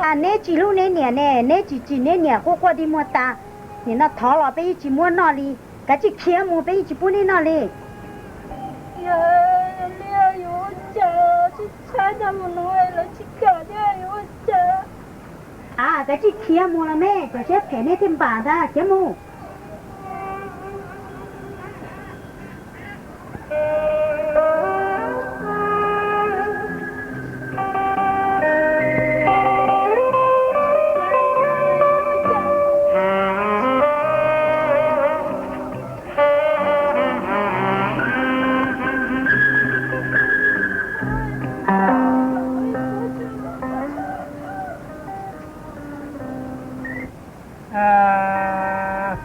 Neb tsis hlub neb niam ne, neb tsis tsim neb niam quaj quaj dig muag tas. Nim no thov los peb yeej tsis muab noj li, kav tsij khiav mus, peb yeej tsis pub neb noj li. Yog li yuav ua cas, tsis txhob coj mus no, lawv tsis kam thiab, yuav ua cas? A, kav tsij khiav mus los me, cov siab phem neb thiaj npam ntag, khiav mus.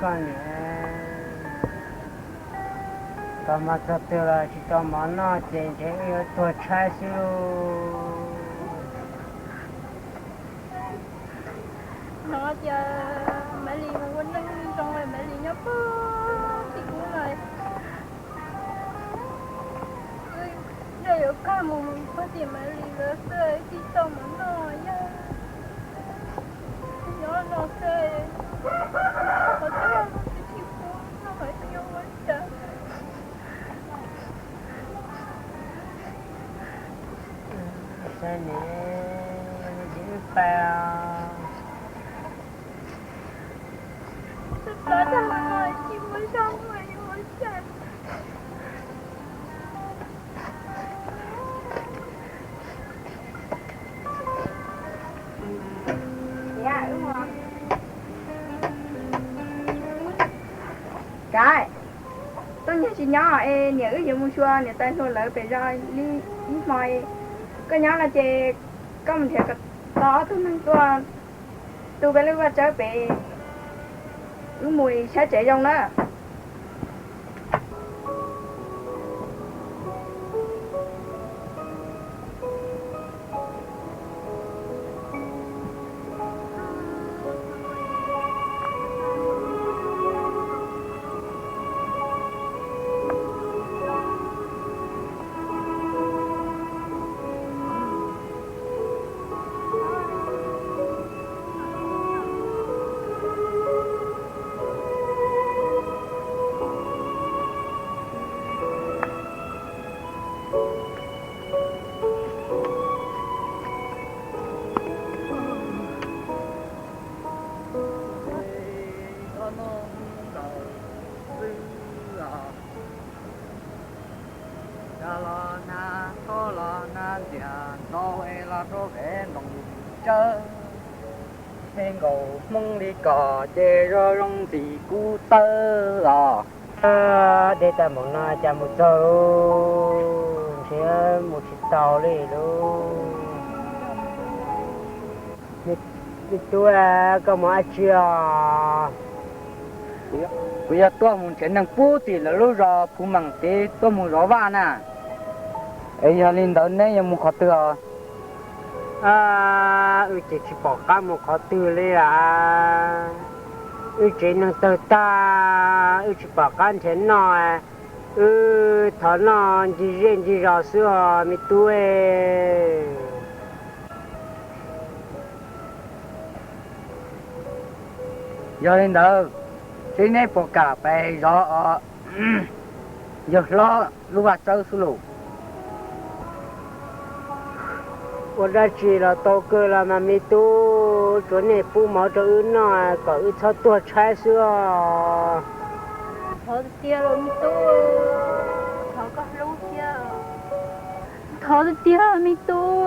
Koj niam, tau mov txog twg los tsis tau mov noj ces ntshe wb yuav tuag tshaib xwb lauj. Hnov tias Maiv Lis mus ua neej zoo, Maiv Lis nyob puag tim ub no. Yog yuav kag mus puag tim Maiv Lis lawv xwb, tsis tau mov noj, yog nyob no xwb, qhov twg los tsis tshua pub noj, yuav ua cas? Saib ne, wb pais os. Kav, tuaj nyob tsis nyob es niam wb yuav mus xyuas niam tais hluas lawv pem zos li ib hmo. Koj nyob no ces koj mus nrhiav kom tau ob tug neeg tuaj tu peb lub vaj tsawb pem, wb mus saib tsev zoo na. Xwb os, cov los hnav, toj los hnav ntxiag ntau es los rau pem ntoo tsawb. Tej nkaus Hmoob li koj ces zoo zoo ntxim kub tawb os. Deb tag npaum no cas mus txog lauj, ntshe mus tsis tau li lauj. Me tub, koj mus dab tsi os? Kuv yog tuaj mus nrhiav neeg pub tim lawv lub zos Phuv Meem tid, tuaj mus zov vaj na. Es yog li ntawd neb yuav mus qhov twg os? Wb ces tsis pom qab mus qhov twg li as. Wb tsev neeg tawg tag, wb tsis pom qab nrhiav noj, wb thov noj ncig zej ncig zos xwb os me tub. Yog li ntawd, seb neb puas kam pais zov os yawg hlob lub vaj tsawb xwb lauj? Ua dab tsi los tau kawg los mas me tub, tsuav nej pub mov rau wb noj kom wb txhob tuag tshaib xwb os. Thov tiag los me tub, thov koj hlub thiab. Thov tiag tiag me tub.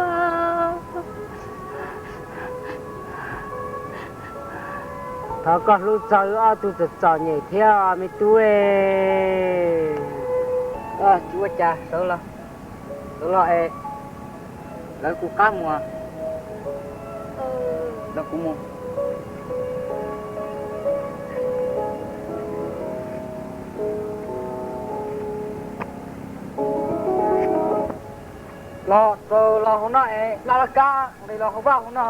Thov koj hlub txog wb ob tug txom txom nyem thiab me tub. Tsis ua cas, sawv los, sawv los es lawv kuv qab mus, lawv kuv mus. Los, los hauv no es hla laj kab nqis los hauv vaj hauv no.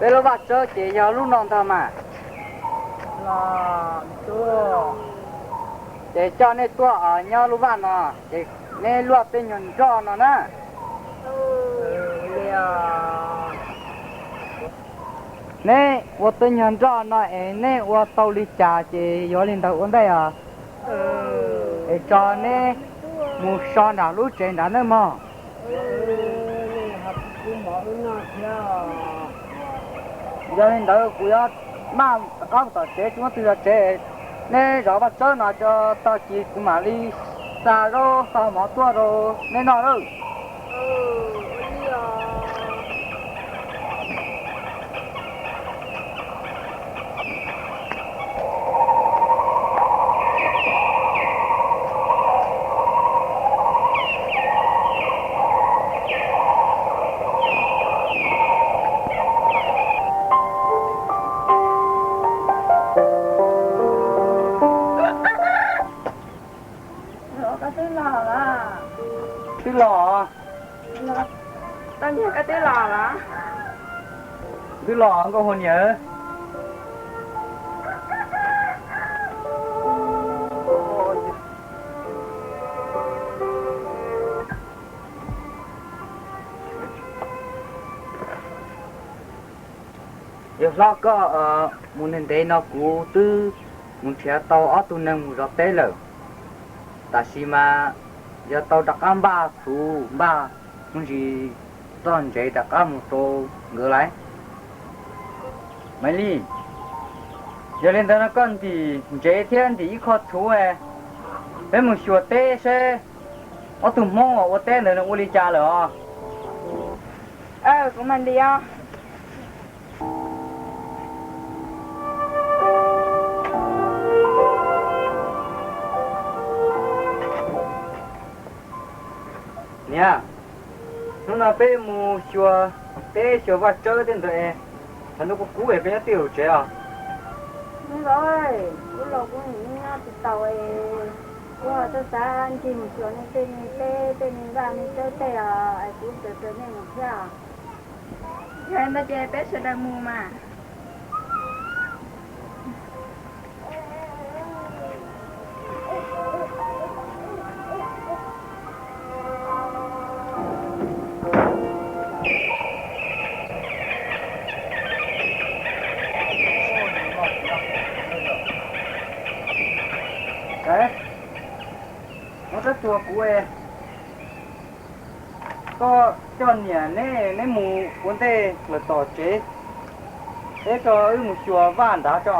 Peb lub vaj tsawb ces yog lub no ntag mas. Ces coj nej tuaj nyob lub vaj no, ces neb luaj tej nyuag nroj no na. Neb ua tej nyuag nroj no es neb ua tau li cas ces yog li ntawd ua ntej os. Es tso neb mus so nram lub tsev nrad nawb mog. Yog li ntawd kuv yuav maj rov qab mus tom tsev, tsis muaj twg zov tsev. Neb zov vaj tsawb no tso, tag kis kuv mam li xa zaub xa mov tuaj rau neb noj lawm. Koj twb los los? Twb los. Koj niag, koj twb los los? Twb los nkauj hua niam. Yawg hlob, koj mus ntev ntev no kuv twb mus nrhiav tau ob tug neeg mus zov teb lawm. Tam sim mas yog tau rov qab npaj txhuv npaj me ntsis txoj ntsev rov qab mus rau nkawd lawm. Maiv Lis, yog li ntawd no koj ntim ntsev thiab ntim ib qho txhuv, peb mus xyuas teb seb ob tug Hmoob uas ua teb ntawd nws ua li cas lawm os. Kuv mam ntim os. Niam, hnub no peb mus xyuas teb xyuas vaj tsawb tej ntawd es, thaum ntawd kuv kub es peb nyob twj ywm tsev os. Hnub no kuv los kuv nyob tsis taus es, kuv ho txawj xav ncig mus xyuas nej tej me teb tej me vaj me tsawb tej os, es kuv caw caw nej mus thiab. Yog li ntawd ces peb sawv daws mus mas. Muab rab tsuas kuv, koj coj niam neb, neb mus ua ntej lawm tom tsev, peb tso wb mus xyuas vaj nrad tso.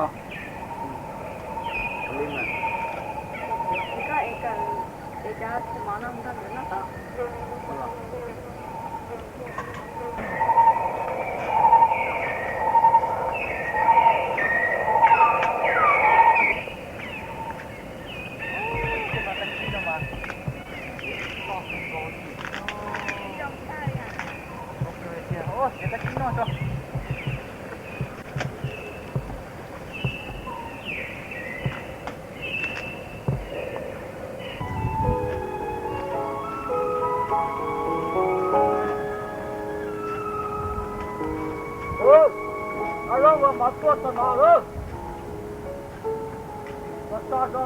Ua zaub ua mov tuaj txog no lawm. Ua tso tso.